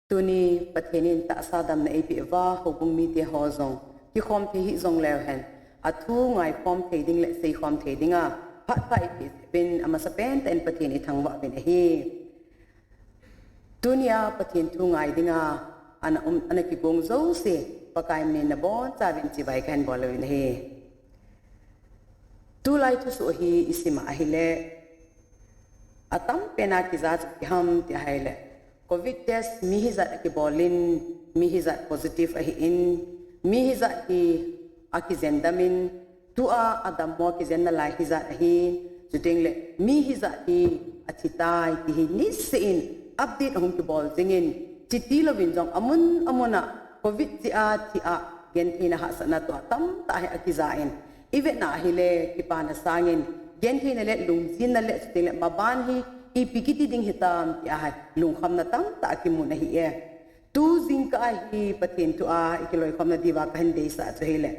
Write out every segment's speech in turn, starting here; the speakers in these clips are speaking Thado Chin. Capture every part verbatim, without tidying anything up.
Tuni Pathen in tahsa damna eipeh uva, houbung mite ho jong kikhom thei hih jongleu hen, athu ngaikhom thei ding le seikhom thei dinga phat pha eipeh jeh uvin, amasapen tah in Pathen ithangvah uvin ahi. Tunia Pathen thu ngai dinga ana um, ana kigong jouse, Pakai min in nabonchauvin chibai kahin bol uvin ahi. Tulai thusoh hi isim a ahile, atam pena kija chu ipi ham ti ahile, Covid test mi hijat akibol in, mi hijat positive ahin, mi hijat hi akijen dam in, tua adammo kijen nalai hijat ahin, chuteng le mi hijat hi athi tai ti hi niseh in update ahung kibol jing in, chuti louvin jong amun amun a Covid jeh a thi a gentheina hahsatna tua tamtah hi akija in, ivetna ahile kipana sangin gentheina le lungjinna le chuteng le maban hi ipi kiti ding hitam ti a hi lungkhamna tamtah akimun ahi e. Tu jingkah a hi Pathen thu a ikiloikhomna diuva kahin deisah chu ahile,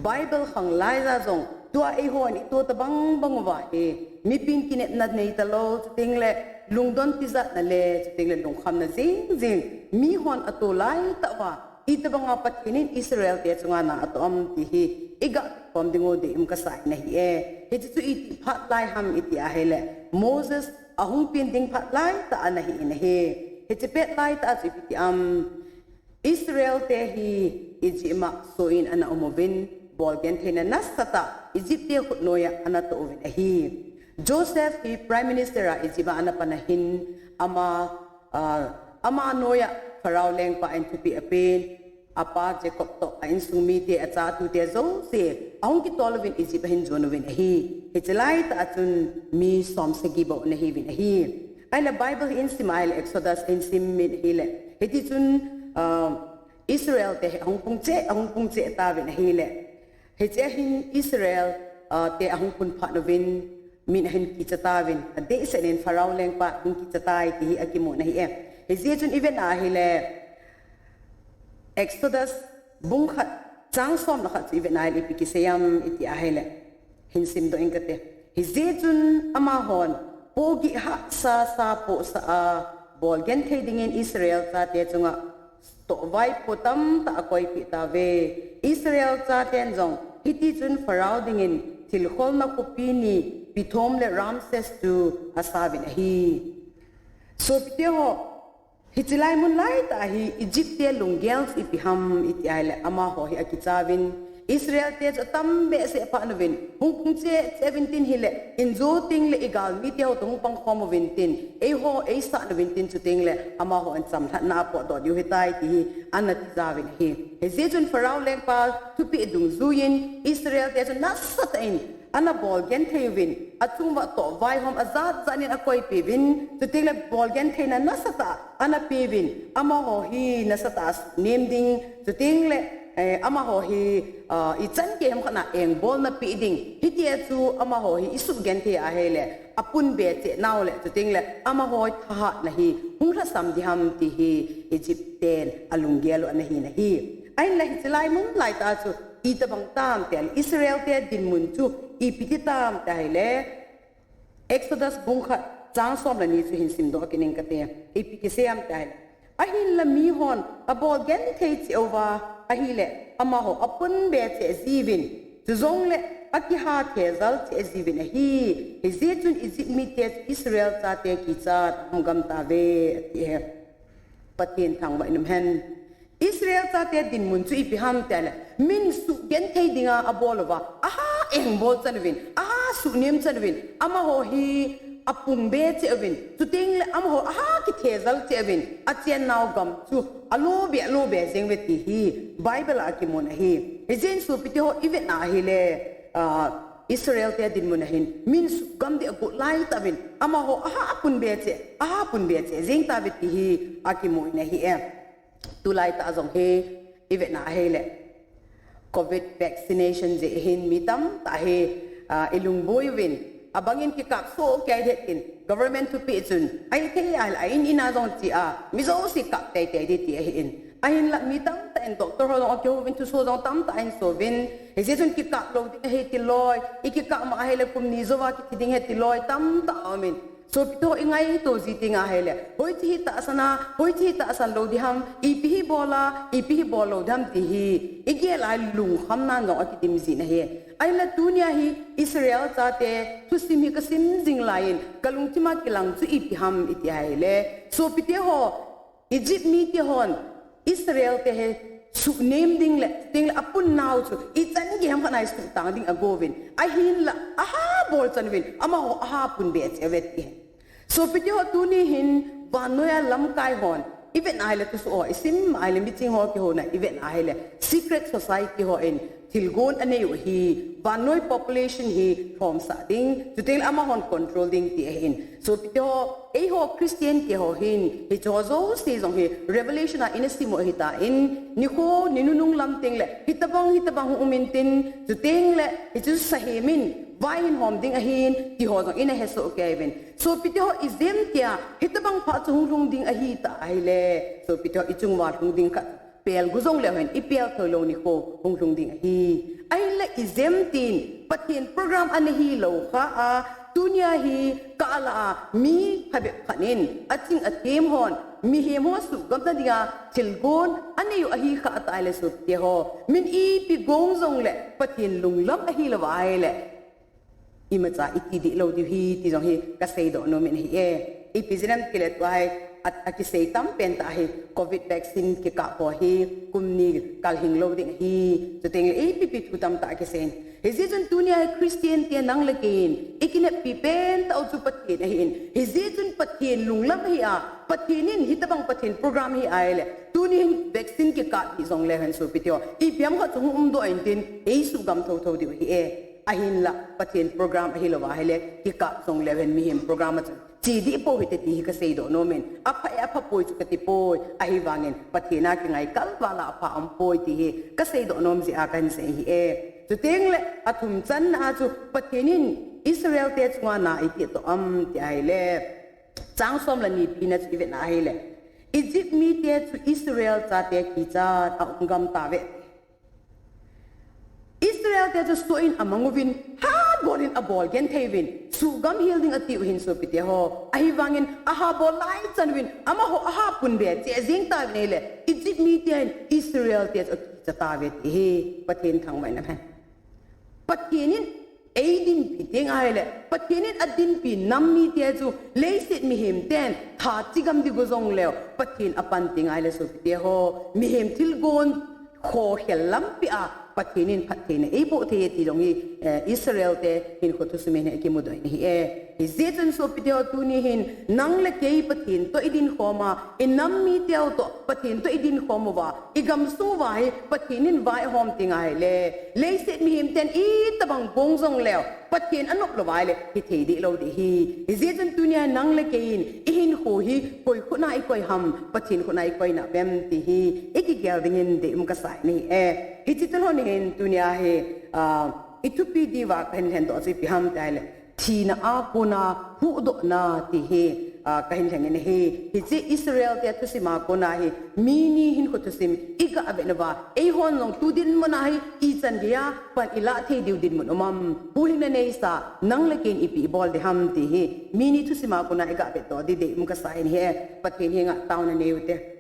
Bible khang laija jong tua eihon ito tabang bang uva hi mipin kinepna nei talou, chuteng le lungdon tijatna le chuteng le lungkhamna jing jing, mihon ato laitah uva itabanga Pathen in Israel te chunga na atoh am ti hi iga khom diu deium kasa in ahi e. Hiche chu iti phat lai ham iti ahile, Moses ahung pen ding phat laitah ana hi in ahi. Hiche pet laitah a chu ipi ti am, Israel te hi Egypt a soh in ana um uvin, bol gentheina nasatah Egypt te khut noiya ana toh uvin ahi. Joseph hi Prime Minister a Egypt a ana pan ahin, ama, ah, ama noiya Pharaoh lengpa in thupeh apen, apa Jacob toh a insung mite, acha atute jouse ahung kitol uvin Egypt ahin jon uvin ahi. Hiche laitah a chun mi somsagi bou ana hiuvin ahi. Ahile Bible hi isim a ahile Exodus isim in ahile, hiti chun, ah, Israel te hi ahung pung cheh, ahung pung cheh tauvin ahile, hiche a hin Israel, ah, te ahung pung phat uvin, min ahin kicha tauvin, adehset in Pharaoh lengpa ahung kicha tai ti hi akimun ahi e. Hijeh chun ivetna ahile, Exodus bung khat chang som le khat chu ivetna ahile ipi kisei am iti ahile, hin simdoh ing kate. Hijeh chun amahon pohgih hahsa sa pohsa a bol genthei dingin Israel chate chunga tohvaipo tamtah akoipeh tauve. Israel chaten jong hiti chun Pharaoh dingin thilkholna khopi ni Pithom le Ramses chu asauvin ahi. Sopite ho, hiche lai mun laitah hi Egypt te lunggel chu ipi ham iti ahile, amaho hi akichauvin, Israel te chu atam behseh phat uvin, hung pung cheh cheh uvin tin hile, injo teng le igalmi te ho toh hung pangkhom uvin tin, eiho eisat uvin tin, chuteng le amaho in chamlhatna apohdoh diu ahitai ti hi ana tijauvin ahi. Hijeh chun Pharaoh lengpa thupeh dungjuiyin Israel te chu nasatah in ana bol genthei uvin, achunguva tohvaihom ajat jat in akoipeh uvin, chuteng le bol gentheina nasatah ana peuvin, amaho hi nasatah a suhnem ding, chuteng le, eh, amaho hi, ah, ichan gei ham khat a engbolna peh ding, hitia chu amaho hi isuh genthei ahile, apun be cheh nau le, chuteng le amaho thahatna hi hung lhasam ding ham ti hi Egypt ten alunggel u ana hin ahi. Ahinla hiche lai mun laitah chu itabang tam ti ahile, Israel te dinmun chu ipi ti tam ti ahile, Exodus bung khat chang som le ni chu hin simdoh kit ing kate, ipi kisei am ti ahile, ahinla mihon abol genthei cheh uva ahile, amaho apun be cheh jiuvin, chujongle akiha thejal cheh jiuvin ahi. Hijeh chun Egypt mite chu Israel chate kichat ahung gam tauve ati e. Pathen thangvah in umhen. Israel chate dinmun chu ipi ham ti ahile, min suhgenthei dinga abol uva, aha engbol chan uvin, aha suhnem chan uvin, amaho hi apung be cheh uvin, chuteng le amaho aha kithejal cheh uvin, achennau gam chu alo be, alo be jeng uve ti hi Bible a akimun ahi. Hijeh in sopite ho, ivetna ahile, ah, Israel te dinmun a hin min suhgam ding agot laitah uvin, amaho aha apun be cheh, aha apun be cheh jeng tauve ti hi akimun ahi e. Tulaitah jong hi ivetna ahile, Covid vaccination jeh hin mi tamtah hi, ah, ilungboi uvin, abangin kikap soh kei ding ahin, government thupeh chun ahithei ahile a in in a jong che a, mi jouse kap teitei ding ti ahin. Ahinla mi tamtah in doctor ho jong akihouvin, thuso jong tamtah in souvin, hijeh chun kikap lou ding ahi ti loi, ikikap ma ahile kum ni jouva kithi ding ahi ti loi tamtah aumin. Sopite ho, i ngaito ji teng ahile, hoiche hi tahsan a, hoiche hi tahsan lou ding ham, ipi hi bol a, ipi hi bol lou ding ham ti hi i gel a lungkhamna jong akidim jin ahi. Ahinla tunia hi Israel chate thusim hi kasim jing laiyin kalungthim a kilang chu ipi ham iti ahile, sopite ho, Egypt mite hon Israel te hi suhnem ding le, ding le apun nau chu ichan gei ham khat a hi suhtang ding agouvin. Ahinla aha bol chan uvin, amaho aha pun be cheh uve ti. Sopite ho, tuni hin vannoiya lamkai hon i vet ahile, thusoh ho i sim ahile, miching ho kihouna i vet ahile, secret society hon thilgon anei u ahi, vannoi population hi lhomsah ding, chuteng le amahon control ding ti ahin. Sopite ho, eiho Christian te ho hin hiche ho jouse jong hi Revelation a ina sim u ahitan, nikho ni nunung lam teng le hitobang hitobang hung um intin, chuteng le hichu sahem in vai hin hom ding ahin ti ho jong ina hesoh kei uvin. Sopite ho, ijemtia hitobang phat chu hung lhung ding ahitah ahile, sopite ho, ichung uva lhung ding khat pelgu jong leu hen, ipel thei lou nikho hung lhung ding ahi. Ahinla ijemtin Pathen program ana hilou kha a, tunia hi kah lah a mi phabep khat in aching athem hon mihem ho suhgamna dinga thilgon anei u ahi kha tah le, sopite ho, min ipi gong jong le Pathen lunglam ahilou va ahile, imacha iti deh lou diu ahi ti jong hi kaseidoh nom in ahi e. Ipi jeh ham itile tua hi a, akisei tam pen tah hi Covid vaccine kikah ho hi kum ni kal hing lou ding ahi. Chuteng le ipi ipi thu tamtah akisei in. Hijeh chun tunia hi Christian te nang le kei in ikineppi pen tah u chu Pathen ahin. Hijeh chun Pathen lunglam ahi a, Pathen in hitobang Pathen program hi ahile, tuni hin vaccine kikah hi jong leu hen, sopite ho, ipi ham khat chu hung umdoh intin, eisuhgam thotho diu ahi e. Ahinla Pathen program ahilou va ahile, kikah jong leu hen mihem program a chun che deh pou hite ti hi kaseidoh nom in, apha e apha poi chu kati poi, ahivangin Pathen a kingai kalval a apha um poi ti hi kaseidoh nom jeh a kahin sei ahi e. Chuteng le athum channa a chu Pathen in Israel te chunga na iti atoh am ti ahile, chang som le ni pi na chu i vet na ahile, Egypt mite chu Israel chate kichat a um gam tauve. Israel te chu soh in amang uvin, ha bol in abol genthei uvin, suhgam hel ding ati u hin, sopite ho. Ahivangin aha bol lai chan uvin, amaho aha pun be cheh jeng tauvin ahile, Egypt mite hin Israel te chu akicha tauve ti hi Pathen thangvahna ahi. Pathen in eidinpi teng ahile, Pathen in adinpi nam mite chu leiset mihem ten tha chigam ding u jong leu, Pathen apan teng ahile, sopite ho, mihem thilgon khokhel lampi a Pathen in phattheina eiboh thei e ti jong hi, eh, Israel te hinkho thusim in akimudoh in ahi e. Hijeh chun sopite ho, tuni hin nang le kei Pathen toh idin khom a, inam mite u toh Pathen toh idin khom uva, igamsung uva hi Pathen in vai ahom teng ahile, leiset mihem ten itobang gong jong leu, Pathen anop lou va ahile, hithei deh lou ding ahi. Hijeh chun tunia nang le kei in ihinkho hi koi khut a ikoi ham, Pathen khut a ikoi nau vem ti hi ikigel dingin deium kasa in ahi e. Hiche tulhon hin tunia hi, ah, ithupi diuva kahin lhendoh chu ipi ham ti ahile, thina a kona huhdohna ti hi, ah, kahin lheng in ahi. Hiche Israel te thusim a kona hi mi ni hinkho thusim iga vet nauva, eihon jong tu dinmun a hi ichan geiya pan ilah thei diu dinmun um am, huhhingna neisa nang le kei in ipi ibol ding ham ti hi mi ni thusim a kona iga vetdoh ding deium kasa in ahi e. Pathen henga taona nei u hite.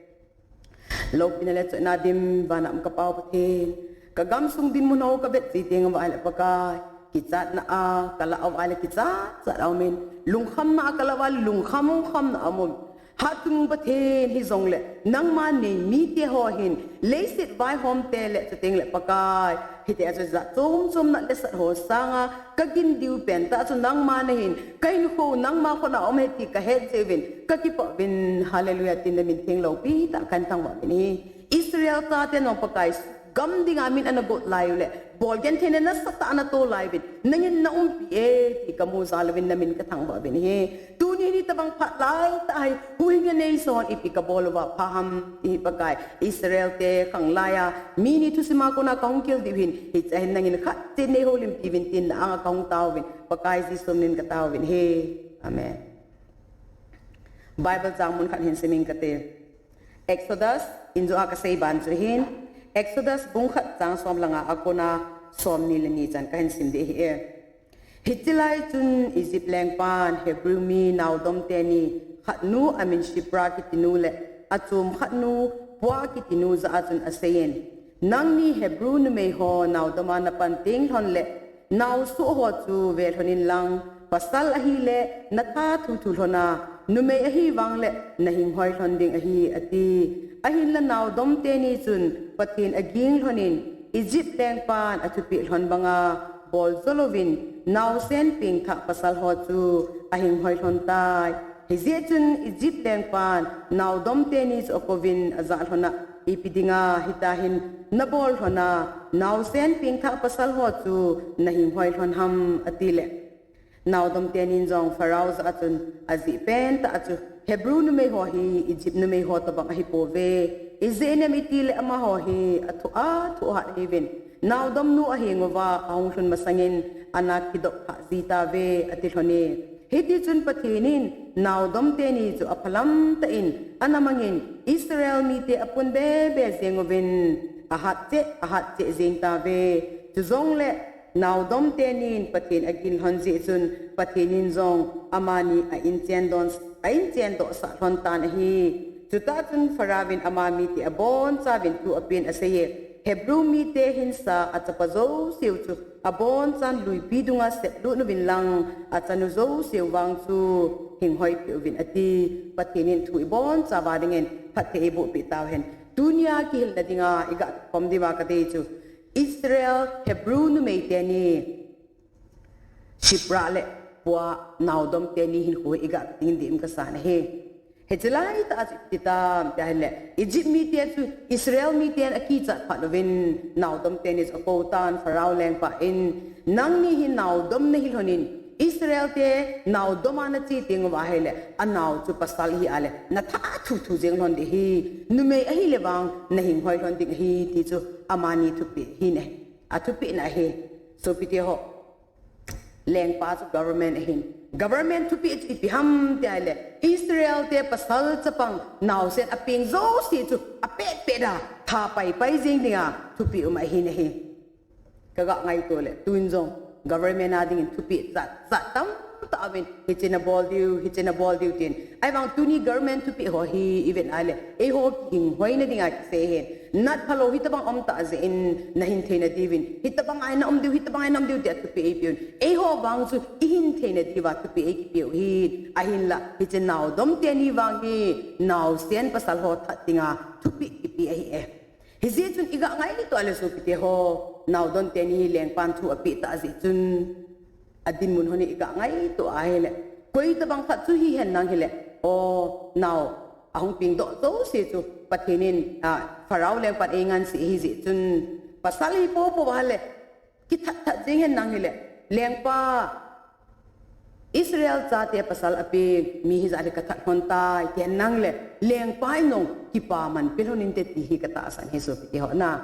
Loupina le chotna dim vana um ka Pau Pathen, kagamsung dinmun ho kavet ji teng uva ahile Pakai, kichatna a kalah uva ahile kichat chat a um in, lungkhamna a kalah uva ahile lungkham khamna a um in. Hatchungnung Pathen hijongle nangma nei mite ho hin leiset vaihom te le chuteng le Pakai, hiti a chu jat chom chom na lhasam ho sanga kagin diu pen tah chu nangma nahin, kahinkho nangma khut a um ahi ti kahet jeh uvin kakipah uvin, Hallelujah tin namin theng loupi tah kahin thangvah uvin ahi. Israel chate nong Pakai, gam dinga min ana got lai u le, bolgentheina nasatah ana to lai uvin, nangin na umpi e ti kamu jal uvin namin kathangvah uvin ahi. Tuni hitabang phat laitah hi, huhhingna neisa hon ipi kabol uva pha ham ti hi Pakai, Israel te khanglai a mi ni thusim a kona kahung kil diu hin, hiche a hin nangin khat cheh in nei houlimpi uvin tin na anga kahung tao uvin, Pakai Jesu min in katao uvin ahi. Amen. Bible chang mun khat hin sim inge kati. Exodus, in jo a kasei ban chu hin, Exodus bung khat chang som le nga a kona som ni le ni chan kahin sim ding ahi e. Hitilai chun Egypt lengpan Hebrew mi naudom teni khatnu amin Shipra kitinu le achom khatnu Pua kitinu ja achun aseiyin, nangni Hebrew numei ho naudoma napan teng lhon le, naosuh ho chu velhon in lang, pasal ahile natha thuthu lhona, numei ahi vang le nahinghoi lhon ding ahi, ati. Ahinla naudom teni chun Pathen aging lhon in, Egypt lengpan athupeh lhon banga bol jo louvin, naosen pengthah pasal ho chu ahinghoi lhon tai. Hijeh chun Egypt lengpan naudom teni chu akouvin ajah lhona, ipi dinga hitahin nabol lhona, naosen pengthah pasal ho chu nahinghoi lhon ham, atile. Naudom tenin jong Pharaoh ja achun ajih pentah chu Hebrew numei ho hi Egypt numei ho tobang ahipouve. Ijeh inem itile amaho hi athu athu hat ahiuvin. Naudom nu ahenguva ahung lhun masangin ana kidop hah jitauve, ati lhone. Hitichun Pathen in naudom teni chu aphalam tah in ana mangin Israel mite apun bebe jenguvin ahat cheh, ahat cheh jeng tauve. Chujongle naudom tenin Pathen agin lhon jeh chun Pathen in jong amani a-inchen don, a-inchen dohsah lhon tan ahi. Chutah chun Pharaoh in ama mite abonchauvin thu apen aseiye. Hebrew mite hinsa achapa jouseu chu abonchan luipi dunga seplut uvin lang, achanu jouseu vang chu hinghoi peh uvin ati. Pathen in thu ibonchauva dingin phatthei eiboh peh tauhen. Tunia kihilna dinga iga khom diuva kadei chu Israel Hebrew numei teni Shipra le Pua naudom teni hinkho iga ding dim kasan ahi. Hiche laitah chu iti tam tia ahile, Egypt mite chu Israel miten akichat phat uvin naudom teni chu akou tan Pharaoh lengpa in, nangni hi naudom nahi lhon in, Israel te naudoma nache teng uva ahile, anao chu pasal hi ale, natha thuthu jeng lhon ding ahi, numei ahile vang nahinghoi lhon ding ahi, ti chu amani thupeh hi ne. Athupeh na ahi. Sopite ho, lengpa chu government ahin. Government thupeh chu ipi ham tia ahile, Israel te pasal chapang naosen apeng jouse chu apet pet a tha pai pai jeng dinga thupeh um ahi nahi. Kaga ngaito le, tun jong government a dingin thupeh jat jat tamtah aum in, hiche nabol diu, hiche nabol diu tin. Ahivang tuni government thupeh ho hi ivet a le, eiho kihinghoina dinga kisei ahin. Nat phalou hitobang um tah jeh in nahin theina diuvin, hitobang a naum diu, hitobang a naum diu tia thupeh eipeuvin. Eiho vang chu ihin theina diuva thupeh eikipeu ahin. Ahinla hiche naudom teni vang hi naosen pasal ho that dinga thupeh kipe ahi e. Hijeh chun iga ngaito a le sopite ho, naudom teni hi lengpan thu apeh tah jeh chun, adinmun hon hi iga ngaito a ahile, koi tobang khat chu hihen nang hile, o, nao ahung peng doh jouse chu Pathen in, a, Pharaoh lengpan eingansei ahi jeh chun, pasal hi popo ahile, kithat that jeng hen nang hile, lengpa, Israel chate pasal apeng mi hijat hi kathat lhon tai, ti hen nang le, lengpa in jong kipaman pe lhon inte ti hi katahsan ahi sopite ho na.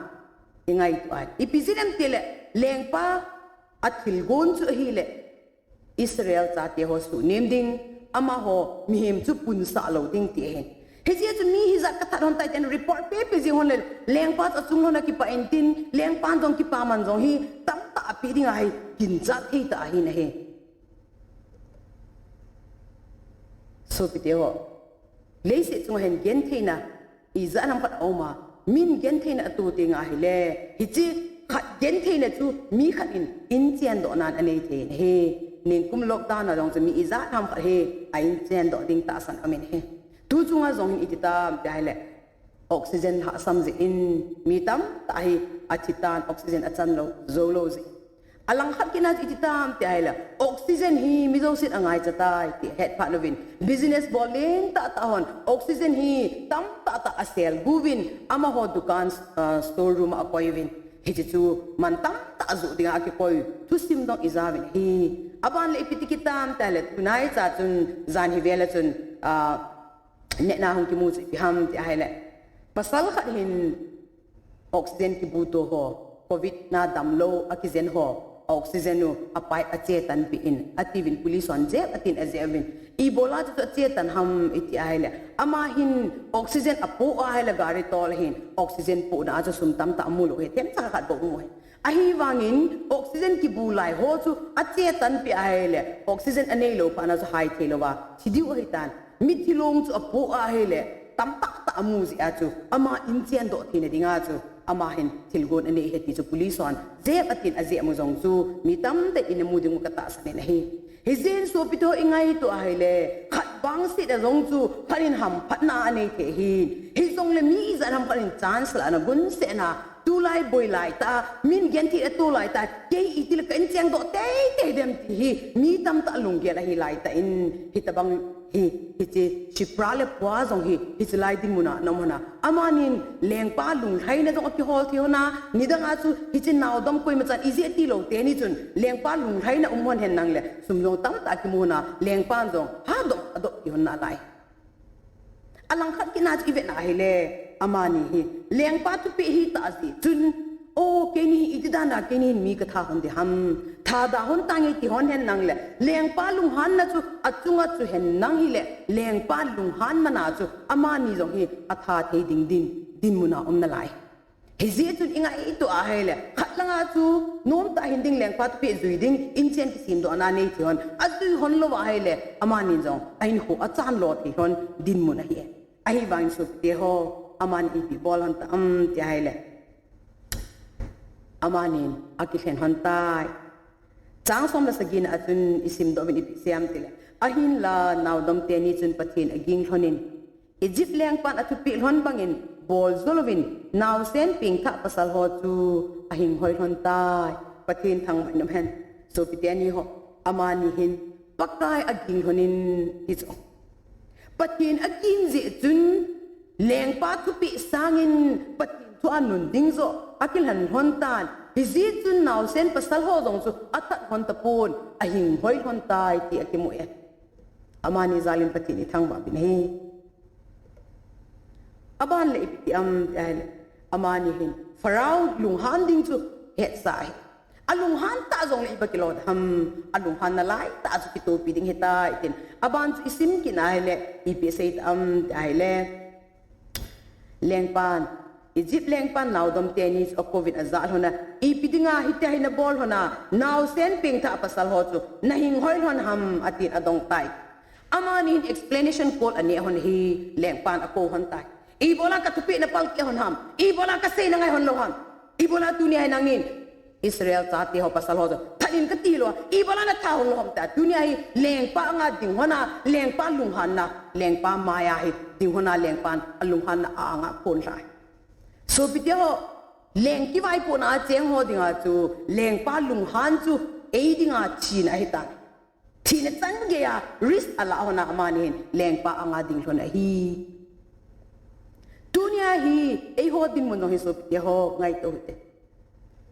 Ingaito a, ipi jeh inem tile, lengpa athilgon chu ahile, Israel chate ho suhnem ding, amaho mihem chu punsah lou ding ti ahin. Hijeh chun mi hijat kathat lhon tai tin report pepe jeng lhon le, lengpa chu achung lhon a kipah intin, lengpan jong kipaman jong hi tamtah apeh ding ahi, ginchat thei tah ahi nahi. Sopite ho, leiset chunga hin gentheina ijat ham khat aum a, min gentheina ato teng ahile, hiche khat gentheina chu mi khat in inchen dohnan anei thei nahi. Nikum lockdown a jong chu mi ijat ham khat hi a-inchen doh ding tahsan aum in ahi. Tu chunga jong hin iti tam tia ahile, oxygen lhahsam jeh in mi tamtah hi athi tan, oxygen achan lou, jou lou jeh. Alangkhat kit a chu iti tam tia ahile, oxygen hi mi jousen angaicha tai ti ahet phat uvin, business bol leng tahtah hon oxygen hi tamtah tah asel uvin, amaho dukan, ah, store room a akoi uvin, hiche chu man tamtah joh dinga akikoi thusim jong ijauvin ahi. Aban le ipi ti kit tam tia ahile, tunaicha chun jan hi vel a chun, ah, nehna hung kimu chu ipi ham tia ahile, pasal khat hin oxygen kibuto ho, covid na damlou akijen ho, oxygen u a pipe achetan peh in, atiuvin police hon jep atin ajep uvin. Ibola chu achetan ham iti ahile, ama hin oxygen apoh ahile gari tol ahin, oxygen pohna a chu sum tamtah amu lou ahi, themcha khat bou amu ahi. Ahivangin oxygen kibu lai ho chu ache tanpi ahile, oxygen anei lou phat na chu hai thei louva thi diu ahitan. Mithi long chu apoh ahile, tamtah tah amu jeh a chu ama in chen doh theina dinga chu ama hin thilgon anei ahi ti chu police hon jep atin, ajep mu jong chu mi tamtah in amu ding u katahsan in ahi. Hijeh in sopite ho, ingaito ahile, khat vangset a jong chu khat in hamphatna anei thei ahi. Hijongle mi ijat ham khat in chance la na gunsetna, tulai boi lai tah, min genthei a tulai tah, kei itile ka in cheng doh teitei dem ti hi mi tamtah lunggel ahi lai tah in, hitabang hi, hiche sipra le pua jong hi, hiche lai dinmun a na um hon a. Amanin lengpa lunglhaina jong akihol thei hon a, nidang a chu hiche naodom koima chan ijeh tilou teni chun lengpa lunglhaina um hon hen nang le, sum jong tamtah kimu hon a, lengpan jong hadoh adoh thei hon nalai. Alangkhat kit na chu ivet na ahile, amani hi lengpa thupeh hita jeh chun, o, keini hi iti dan a keini hin mi katha hon ding ham, thada hon tange ti hon hen nang le, lengpa lunghanna chu achunga chu hen nang hile, lengpa lunghan mana chu amani jong hi atha thei ding din, dinmun a um nalai. Hijeh chun ingaito ahile, khat langa chu nomtah hin ding, lengpa thupeh jui ding, inchen kisem doh na nei thei hon, ajui hon lou ahile, amanin jong ahinkho achan lo thei hon dinmun ahi e. Ahivangin sopite ho, amani ipi bol hon tam ti ahile, amanin akilhen hon tai. Chang som le sagi na a chun isim doh uvin ipi asei em tile, ahinla naodom teni chun Pathen aging lhonin, Egypt lengpan athupeh lhon bangin bol jou louvin naosen pengthah pasal ho chu ahing hoi lhon tai. Pathen thangvah in um hen. Sopite ni ho, amani hin Pakai aging lhonin ti chu. Pathen aging jeh chun lengpa thupeh sangin Pathen thu a nun ding joh akilhen lhon tan. Hijeh chun naosen pasal ho jong chu athat lhon tapon, ahing hoi lhon tai ti akimu e. Amani jalin Pathen ithangvah uvin ahi. Aban le ipi ti em ti ahile, amani hin Pharaoh lunghan ding chu hetsah ahi. Alunghan tah jongle ipi kilou ham, alunghan nalai tah chu kitopi ding ahitai tin. Aban chu isim kit na ahile, ipi asei tam ti ahile, lengpan, Egypt lengpan naodom teni chu akouvin ajah lhon a, ipi dinga hitia hi nabol lhon a, naosen pengthah pasal ho chu nahing hoi lhon ham atin adong tai. Amani hin explanation call aneh lhon ahi, lengpan akou lhon tai. Ibola kathupeh napalkeh lhon ham, ibola kasei nangai lhon lou ham, ibola tunia hi nangin Israel chate ho pasal ho chu that in kati lou a, ibola natha lhon lou ham tia, tunia hi lengpa anga ding lhon a, lengpa lunghanna, lengpa maya hi ding lhon a, lengpan alunghanna a anga kon lhai. Sopite ho, leng kivaipohna a cheng ho dinga chu lengpa lunghan chu ei dinga thina ahitai. Thina changeiya risk ala lhon a, amani hin lengpa anga ding lhon ahi. Tunia hi eiho dinmun jong hi sopite ho, ngaito hite.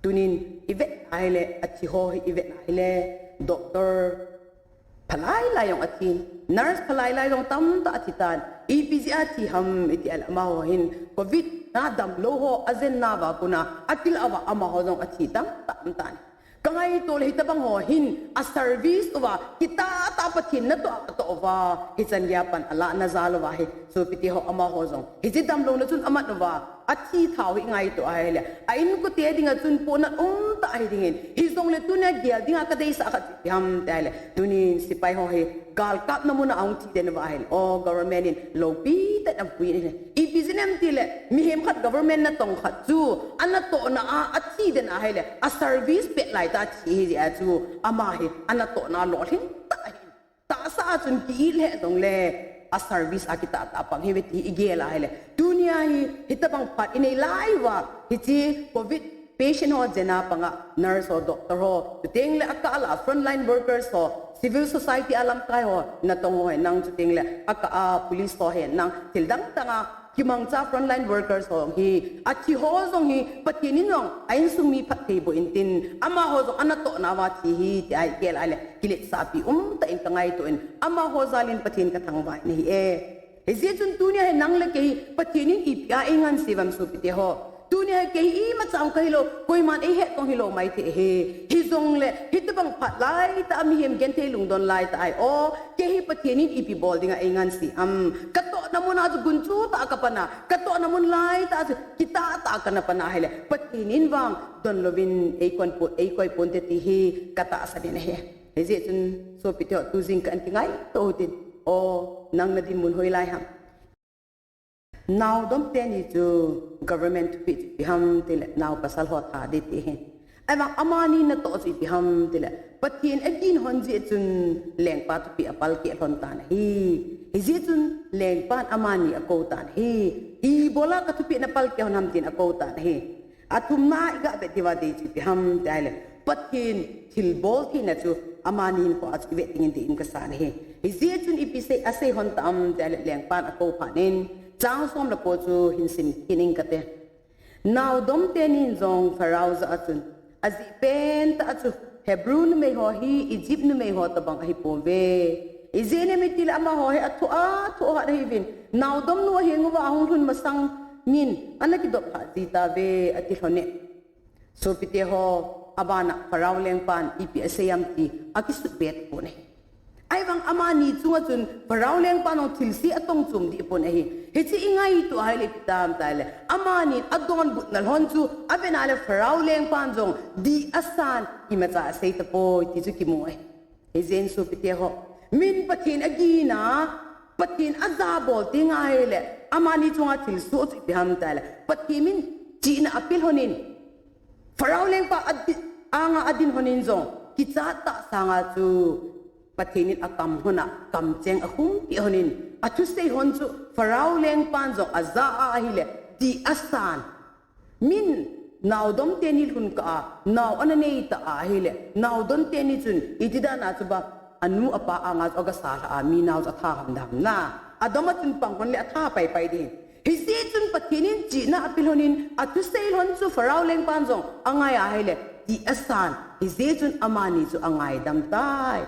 Tunin ivet ahile, athi ho hi ivet ahile, doctor phalai lai jong athin, nurse phalai lai jong tamtah athitan. Ipi jeh a thi ham iti ahile, amaho hin covid na damlou ho ajen nauva kona akilah uva amaho jong athi tamtah umtan. Kangaito le hitabang ho hin aservice uva, kitah tah a Pathen natoh a atoh uva, hichan geiya pan alahna jal uva hi sopite ho, amaho jong hiche damlouna chun amat uva athi thao hi ingaito ahile, a inkote dinga chun pohnat umtah ahi dingin, hijongle tunia gel dinga kadeisah khat chu ipi ham ti ahile, tunin sepai ho hi galkapna muna ahung thi den uva ahile, o, government in loupi tah in avui in ahile, ipi jeh em tile, mihem khat, government natong khat chu anatohna a athi den ahile, aservice pet laitah a thi ahijeh a chu ama hi anatohna lolhing tah ahi. Tahsa a chun ki-it lheh jongle aservice a kitah tah a pang ahiuve ti igel ahile, tunia hi hitabang phat inei lai uva, hiche covid patient ho jena panga nurse ho, doctor ho, chutengle akah lah a frontline workers ho, civil society a lamkai ho, natong ho henlang, chutengle akah a police ho henlang, thil dang dang a kimangcha frontline workers ho hi, athi ho jong hi Pathen in jong a insung mi phattheiboh intin, amaho jong anatohna uva thi ahi tia igel ahile, kiletsahpi umtah in kangaito in, amaho jalin Pathen kathangvah in ahi e. Hijeh chun tunia hi nang le kei hi Pathen in ipi a eingansei uvem sopite ho? Tunia hi kei hi imacha kahilou, koiman eihet tong hilou maithei ahi. Hijongle, hitobang phat laitah a mihem genthei lungdon laitah a hi, o, kei hi Pathen in ipi bol dinga eingansei ham. Katohna muna chu gunchu tah a kapan a, katohna mun laitah a chu kitah tah a kana pan a ahile, Pathen in vang donlouvin eikoi pon, eikoi ponte ti hi katahsan in ahi. Hijeh chun sopite ho, tujing ka an kingaito u hitin. O, nang nadinmun hoilai ham? Naodom teni chu government thupeh chu ipi ham tile, nao pasal ho tha ding ti ahi. Ahivang amani natoh chu ipi ham tile, Pathen agin lhon jeh chun lengpa thupeh apalkeh lhon tan ahi. Hijeh chun lengpan amani akou tan ahi. Ibola kathupeh napalkeh lhon ham tin akou tan ahi. Athumna a iga vet diuva dei chu ipi ham ti ahile, Pathen thilbol theina chu amani hinkhoa chu ivet dingin deium kasan ahi. Hijeh chun ipi sei, asei lhon tam ti ahile, lengpan akou phat in, chang som le ko chu hin sim kit ing kate. Naodom tenin jong Pharaoh jah a chun, ajeh pentah a chu, Hebrew numei ho hi Egypt numei ho tobang ahipouve. Ijeh inem itile amaho hi athoh a, thoh hat ahiuvin, naodomnu ahenguva ahung lhun masangin ana kidop lhah jitauve, ati lhon e. Sopite ho, abana Pharaoh lengpan ipi asei ham ti akisut be tapon ahi. Ahivang amani chunga chun Pharaoh lengpan jong thilse atong chom dehpon ahi. Hiche ingaito ahile ipi tam tile, amanin adonbutna lhon chu avet a le Pharaoh lengpan jong dih asan, imacha asei tapoi ti chu kimu ahi. Hijeh in sopite ho, min Pathen agin a, Pathen ajabol teng ahile, amani chunga thilsoh chu ipi ham tile, Pathen in chihna apeh lhonin, Pharaoh lengpa adi-, anga adin lhonin jong, kichat tah sanga chu Pathen in akam lhon a, kamcheng ahumpeh lhonin, athusei lhon chu Pharaoh lengpan jong ajah a ahile, dih asan. Min naodom teni lhun kah a, nao ana nei ta ahile, naodom teni chun iti dan a chu ba, anu apa anga chu aga sa lhah a, mi nao chu atha hamdam na. Adom a chun pang lhon le atha paipai ding. Hijeh chun Pathen in chihna apeh lhonin, athusei lhon chu Pharaoh lengpan jong angai ahile, dih asan. Hijeh chun amani chu angaidam tai.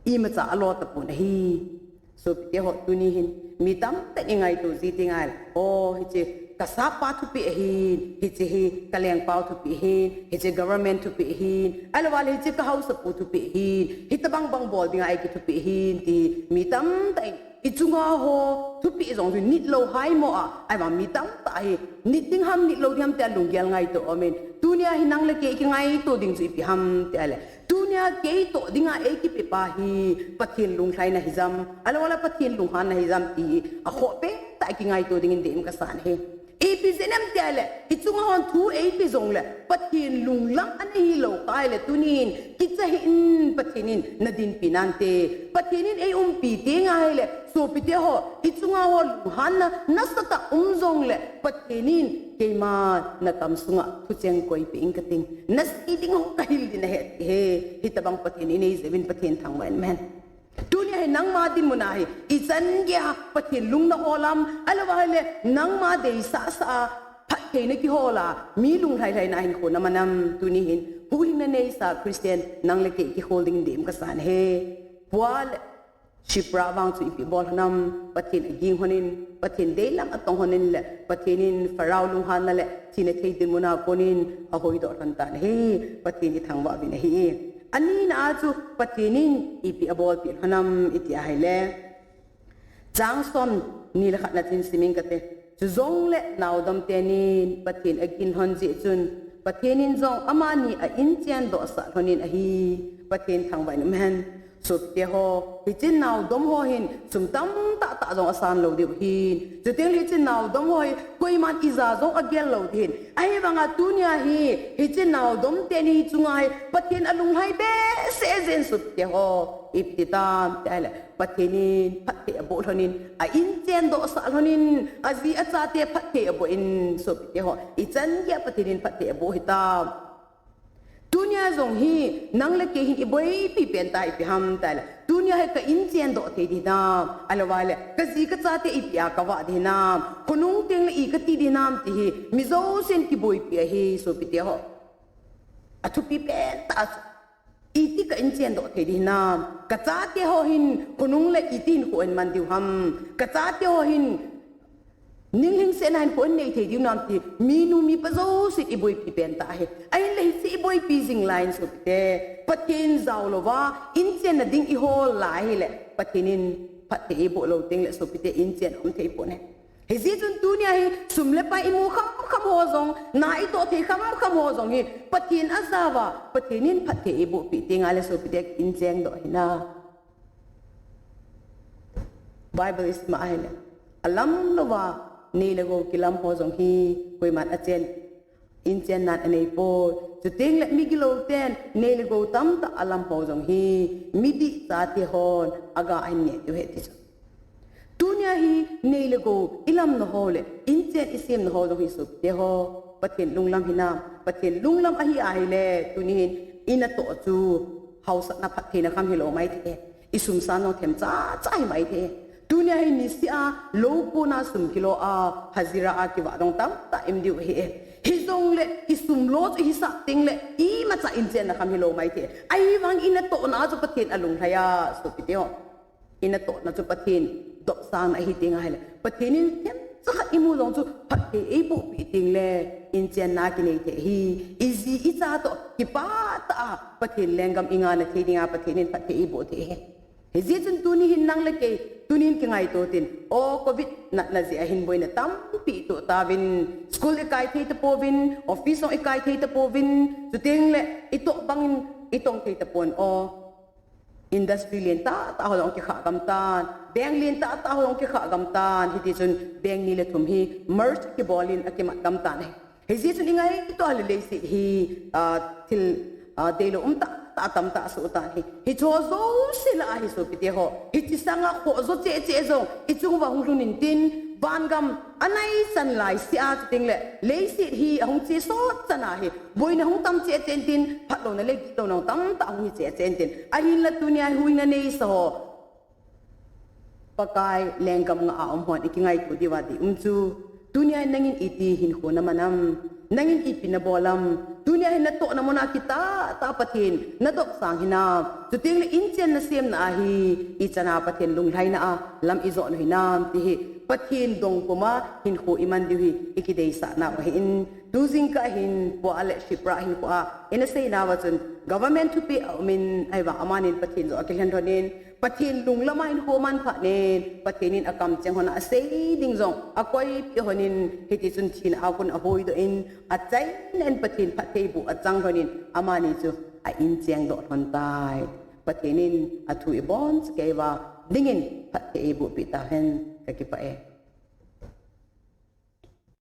Imacha alo tapon ahi. Sopite ho, tuni hin mi tamtah in ingaito ji teng ahile, o, hiche kasapa thupeh ahin, hiche hi kalengpau thupeh ahin, hiche government thupeh ahin, ahilouleh hiche kahaosapu thupeh ahin, hitobang bang bol dinga eikithupeh ahin, ti mi tamtah in ichunga ho thupeh jong chu nitlou haimo a, ahivang mi tamtah hi nit ding ham nitlou ding ham tia lunggel ngaito aumin. Tunia hi nang le kei kingaito ding chu ipi ham ti ahile, tunia kei toh dinga eikipehpa hi Pathen lunglhaina hijam, ahilouleh Pathen lunghanna hijam ti hi akhoh pentah a kingaito dingin deium kasan ahi. Ipi jeh inem ti ahile, ichunga hon thu eipeh jongle, Pathen lunglang ana hilou kah ahile, tunin kicha hih in, Pathen in nadinpi nante. Pathen in eiumpi teng ahile, sopite ho, ichunga ho lunghanna nasatah um jongle, Pathen in keima nakam sunga thucheng koipeh ing kating, nasei ding ho kahil ding ahi, he, hitobang Pathen in eijeh uvin Pathen thangvah in umhen. Tunia hi nangma dinmun a hi, ichan geiya Pathen lung nahol am, ahilouleh nangma deisahsah a phatthei nakihol a, mi lunglhailhaina hinkho naman am, tuni hin huhhingna neisa Christian nang le kei kihol dingin deium kasan ahi. Puah le Shiphrah vang chu ipi bol lhon am, Pathen aging lhonin, Pathen deilam atong lhonin le, Pathen in Pharaoh lunghanna le thina thei dinmun a konin ahoidoh lhon tan ahi, Pathen ithangvah uvin ahi. Anina a chu Pathen in ipi abolpeh lhon am iti ahile, chang somni le khatna chun sim ing kate. Chujongle naodom tenin Pathen agin lhon jeh chun, Pathen in jong amani a-inchen dohsah lhonin ahi. Pathen thangvah in umhen. Sopite ho, hiche naodom ho hin sum tamtah tah jong asan lou diu ahin. Chuteng le hiche naodom ho hi koiman ija jong agel lou ding ahin. Ahivanga tunia hi, hiche naodom teni chunga hi Pathen alunglhai behseh jeng, sopite ho. Ipi ti tam ti ahile, Pathen in phatthei aboh lhonin, a-inchen dohsah lhonin, aji achate phatthei aboh in, sopite ho, ichan geiya Pathen in phatthei aboh hitam. Tunia jong hi nang le kei hin iboipi pen tah ipi ham ti ahile, tunia hi ka-inchen doh thei ding hinam, ahilouleh kaji kachate ipia kavah ding hinam, khonung tengle i kati ding hinam ti hi mi jousen kiboipi ahi, sopite ho. Athupi pen tah chu, iti ka-inchen doh thei ding hinam, kachate ho hin khonung le iti hinkho ahin man diu ham, kachate ho hin ninglhingse Pathen a hin pon nei thei diu nam ti, minu mipa jouse iboipi pen tah ahi. Ahinla hiche iboipi jing lai in sopite, Pathen jao louva inchenna ding ihol lai ahile, Pathen in phatthei eiboh lou tengle sopite, inchen aum thei pon ahi. Hijeh chun tunia hi sum le pai imu kham kham ho jong, na itoh thei kham kham ho jong hi, Pathen ajao va, Pathen in phatthei eibohpi tengle sopite, inchen doh hinam. Bible isim ahile, alam louva nei le gou kilam ho jong hi koiman achen, inchennan anei poi. Chutengle migilou ten nei le gou tamtah alam ho jong hi midih chate hon aga ahin neh diu ahi ti chu. Tunia hi nei le gou ilamna ho le inchen isemna ho jong hi sopite ho, Pathen lunglam hinam. Pathen lunglam ahi ahile, tuni hin inatoh chu haosatna phattheina kham hilou maithei. Isum san jong themcha cha hi maithei. Tunia hi niseh a lou kona sum kilo a, hajira a kivah dong tamtah ium diu ahi. Hijongle isum lo chu ihisah tengle imacha inchenna kham hilou maithei. Ahivang inatohna chu Pathen alunglhai a, sopite ho. Inatohna chu Pathen dopsangna ahi tengle, Pathen in themcha khat imu jong chu phatthei eibohpi tengle, inchenna kinei thei ahi. Iji icha toh kipah tah a Pathen lenggam ingahna thei dinga Pathen in phatthei eiboh thei ahi. Hijeh chun tuni hin nang le kei, tuni hin kingaito tin, o Covid natna jeh a hin boina tampi toh tauvin, school ikai thei tapouvin, office jong ikai thei tapouvin, chutengle itoh bangin itong thei tapon o. Industry lentah tah ho jong kikhah gam tan, bank lentah tah ho jong kikhah gam tan, hiti chun bank ni le thum hi merge kibol in akimat gam tan ahi. Hijeh chun ingaito le leiset hi, ah, thil, ah, deilou um tah tah tamtah asoh tan ahi. Hiche jouse lah ahi sopite ho. Hiche sanga khoh jo cheh cheh jong ichung uva hung lhun intin, vangam anai chan laisea, chutengle leiset hi ahung che sot chan ahi. Boina hung tam cheh cheh intin, phatlouna le gitlouna tamtah hung hi cheh cheh intin. Ahinla tunia hi huhhingna neisa ho, Pakai lenggam ngah a um hon ikingaito diuva deium chu, tunia nangin iti hinkho naman am, nangin ipi nabol am, tunia hin natohna muna kitah tah Pathen nadopsang hinam, chutengle inchen nasemna a hi ichan a Pathen lunglhaina a lam ijot u hinam ti hi, Pathen dong puma hinkho iman diu hi ikideisah nau ahin, tu jingkah hin Pu a le Shipra hinkho a ina seinauva chun government thupeh aumin, ahivang amanin Pathen jong akilhen lhonin, Pathen lunglam a hinkho man phatnin, Pathen in akamcheng hon a asei ding jong akoipeh lhonin, hiti chun thina a kon ahoidoh in, achaina in Pathen phattheiboh achang lhonin, amani chu a inchengdoh lhon tai. Pathen in athu ibonchauva dingin phatthei eibohpeh tahen, kakipah e.